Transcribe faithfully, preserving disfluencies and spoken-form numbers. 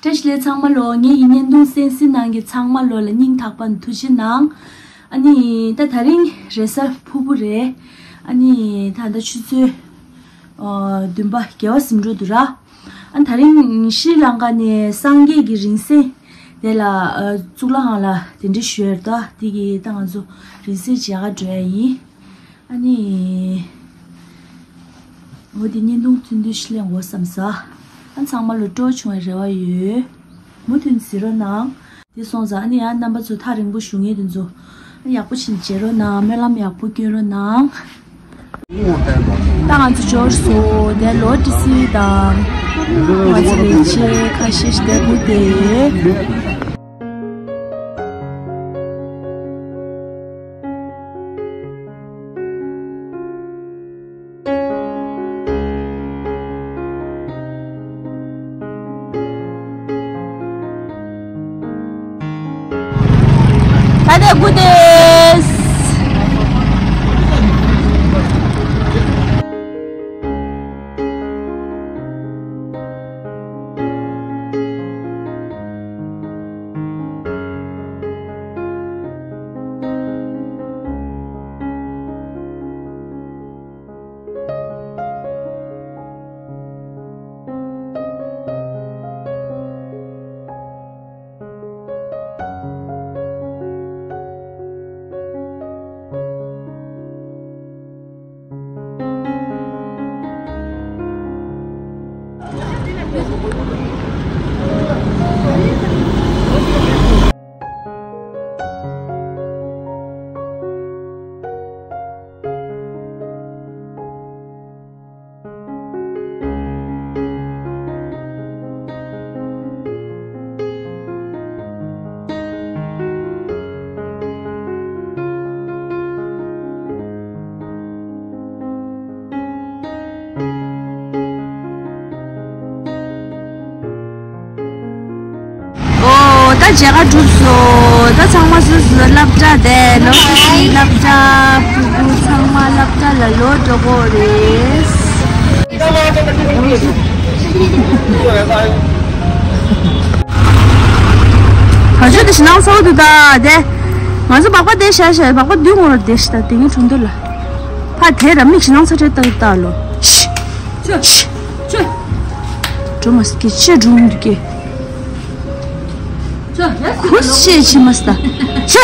བཀྲ་ཤིས་བདེ་ལེགས་ཚང་མ་ལོ། ངའི་བརྙན་ཐུང་གསན་གཟིགས་གནང་མཁན་ཚང་མ་ལོ་ལ་སྙིང་ཐག་པ་ནས་ཐུགས་རྗེ་གནང་། ཨ་ནི་ད་དེ་རིང་རེས་གཟའ་ཕུར་བུ་རེད། ཨ་ནི་ད་ལྟ་ཆུ་ཚོད་ཨ་བདུན་པ། བརྒྱད་པ་ཟིན་འགྲོ་འདུག་ར། ཨ་ནི་དེ་རིང་ཤྲི་ལང་ཀ་ནས་སངས་རྒྱས་ཀྱི་རིང་བསྲེལ་དེ་ལ་ཨ་གཙུག་ལག་ཁང་ལ་གདན་འདྲེན་ཞུས་ཡོད་རེད། ད་དེ་གི་ད་ང་ཚོ་རིང་བསྲེལ་མཇལ་ག་འགྲོ་ཡ་ཡིན། ཨ་ནི། འོ་དེ་བརྙན་ཐུང་ཐུང་ཐུང་ཞིག་ལེན་དགོས་བསམ་ས། ཨ་ཚང་མ་ལོ་སྤྲོ་བྱུང་བའི་རེ་བ་ཡོད། མུ་མཐུད་གཟིགས་རོགས་གནང་། དེ་སོང་ཙང་ཨ་ནི་ཡང་རྣམ་པ་ཚོ་ཐག་རིང་པོ་བཞུགས་མཁན་དེ་ཚོ་ཨ་ནི་ཡག་པོ་ཞིག་མཇལ་རོགས་གནང་། སྨོན་ལམ་ཡག་པོ་སྐྱོན་རོགས་གནང་། ད་ང་ཚོ་འབྱོར་སོང་། དེ་ལོ་ཏི་སི་དང་ང་ཚོ་ལས་བྱེད་ཁ་ཤས་ཤིག་བསྡད་འདུག་སྟེ། ད་ལྟ་སྒུག་བསྡད། ཨོ། ད་མཇལ་ཁ་གྲུབ་སོང་། ད་ཚང་མ་སོ་སོ་སློབ་གྲྭ་དེ་ལོ་སློབ་གྲྭ་ཕྲུ་གུ་ཚང་མ་སློབ་གྲྭ་ལ་ལོག་འགྲོ་གི་རེད། བ་ཅོ་དེ་ཞེད་སྣང་ཚ་བོ་འདུག་ད་དེ། ང་ཚོ་སྦག་སྦག་དེ་བཞག་བཞག་སྦག་སྦག་མདུན་ངོ་ར་དེ་ཞེད་ད་དེ་ངའི་གྲོང་རྡལ་ལ། ཕ་དེ་ར་མིག་ཞེད་སྣང་ཚ་དྲེ་ལྟ་གི་ལྟ་ལོ། ཆི། ཆི། ཆི། འགྲོ་མ་སྐྱེ་ཆེ་འགྲོ་མི་འདུག་སྐྱེ། ཆི། ཁུ་ཤེས་ཆི་མ་སྟ། ཆི།